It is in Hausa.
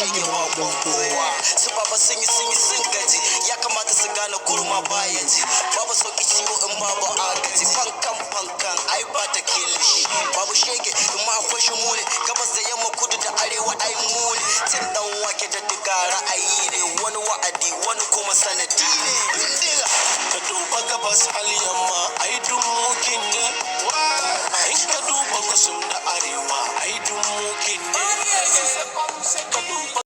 Shege baban kowa. Su baba sun yi, sun yi, sun gaji. Ya kamata su gane kurma baya ji. Babu sauki ciwo in babu agaji. Fankan fankan ai ba ta kilishi. Babu shege in ma akwai shi mune. Gabas da yamma, kudu da arewa, ai mune. Cin dan wake da diga ra'ayi ne, wani wa'adi, wani kuma sanadi ne. Bindiga. Ka duba gabas hal yamma, ai duk mukin ne. In ka duba kusum da arewa, ai duk mukin ne.